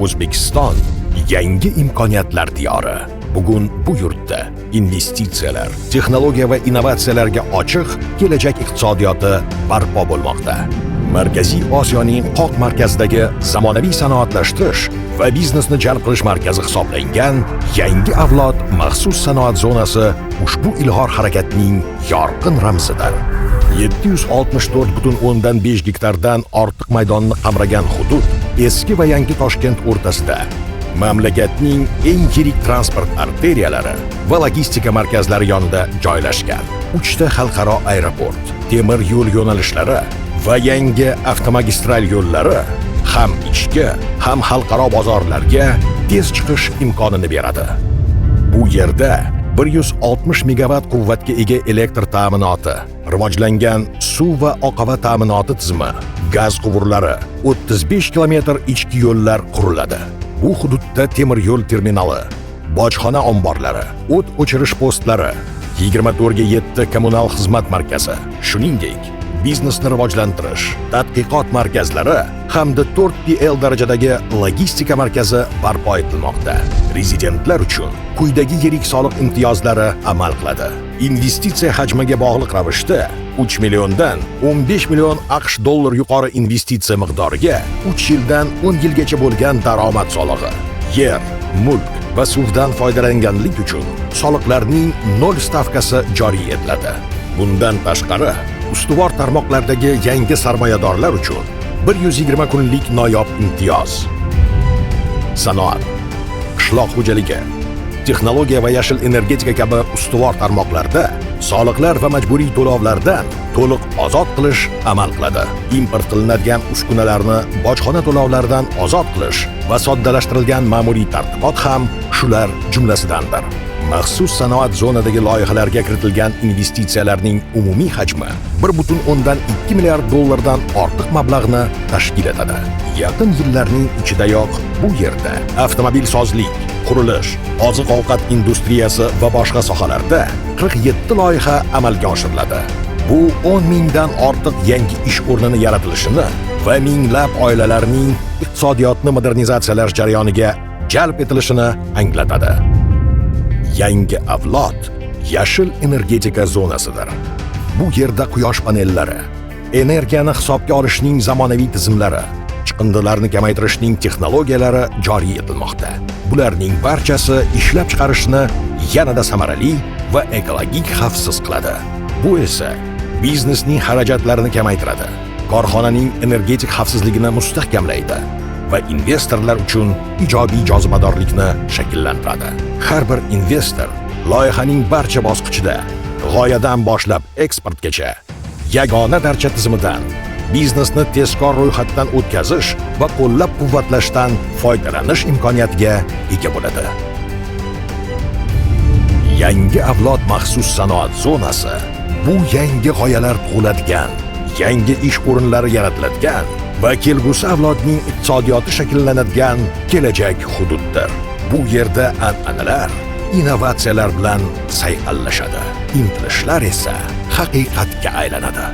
O'zbekiston yangi imkoniyatlar diyori. Bugun bu yurtda investitsiyalar, texnologiya va innovatsiyalarga ochiq kelajak iqtisodiyoti barpo bo'lmoqda. Markaziy Osiyoning qoq markazidagi zamonaviy sanoatlashtirish va biznesni jalb qilish markazi hisoblangan Yangi avlod maxsus sanoat zonasi ushbu ilg'or harakatning yorqin ramzidir. 764,5 gektardan ortiq maydonni qamragan hudud eski va yangi Toshkent o'rtasida, mamlakatning eng yirik transport arteriyalari va logistika markazlari yonida joylashgan. Uchta xalqaro aeroport, temir yo'l yo'nalishlari va yangi avtomagistral yo'llari ham ichki, ham xalqaro bozorlarga tez chiqish imkonini beradi. Bu yerda 160 megavatt quvvatga ega elektr ta'minoti, rivojlangan suv va oqova ta'minoti tizimi, gaz quvurlari, 35 kilometr ichki yo'llar quriladi. Bu hududda temir yo'l terminali, bojxona omborlari, o't o'chirish postlari, 24 ga 7 kommunal xizmat markazi, shuningdek, biznesni rivojlantirish, tadqiqot markazlari hamda 4 PL darajadagi logistika markazi barpo etilmoqda. Rezidentlar uchun quyidagi yirik soliq imtiyozlari amal qiladi. Investitsiya hajmiga bog'liq ravishda 3 milliondan 15 million AQSh dollar yuqori investitsiya miqdoriga 3 yildan 10 yilgacha bo'lgan daromad solig'i, yer, mulk va suvdan foydalanganlik uchun soliqlarning nol stavkasi joriy etiladi. Bundan tashqari, ustuvor tarmoqlardagi yangi sarmoyadorlar uchun 120 kunlik noyob imtiyoz. Sanoat, qishloq xo'jaligi, texnologiya va yashil energetika kabi ustuvor tarmoqlarda soliqlar va majburiy to'lovlardan to'liq ozod qilish amal qiladi. Import qilinadigan uskunalarni bojxona to'lovlaridan ozod qilish va soddalashtirilgan ma'muriy tartibot ham shular jumlasidandir. Maxsus sanoat zonadagi loyihalarga kiritilgan investitsiyalarning umumiy hajmi 1,2 milliard dollardan ortiq mablag'ni tashkil etadi. Yaqin yillarning ichidayoq bu yerda avtomobilsozlik, qurilish, oziq-ovqat industriyasi va boshqa sohalarda 47 loyiha amalga oshiriladi. Bu 10 mingdan ortiq yangi ish o'rnini yaratilishini va minglab oilalarning iqtisodiyotni modernizatsiyalash jarayoniga jalb etilishini anglatadi. Yangi avlod yashil energetika zonasidir. Bu yerda quyosh panellari, energiyani hisobga olishning zamonaviy tizimlari, chiqindilarni kamaytirishning texnologiyalari joriy etilmoqda. Bularning barchasi ishlab chiqarishni yanada samarali va ekologik xavfsiz qiladi. Bu esa biznesning xarajatlarini kamaytiradi, korxonaning energetik xavfsizligini mustahkamlaydi va investorlar uchun ijobiy jozibadorlikni shakllantiradi. Har bir investor loyihaning barcha bosqichida, g'oyadan boshlab eksportgacha yagona darcha tizimidan, biznesni tezkor ro'yxatdan o'tkazish va qo'llab-quvvatlashdan foydalanish imkoniyatiga ega bo'ladi. Yangi avlod maxsus sanoat zonasi bu yangi g'oyalar tug'iladigan, yangi ish o'rinlari yaratiladigan va kelgusi avlodning iqtisodiyoti shakllanadigan kelajak hududdir. Bu yerda an'analar innovatsiyalar bilan sayqallashadi. Intilishlar esa haqiqatga aylanadi.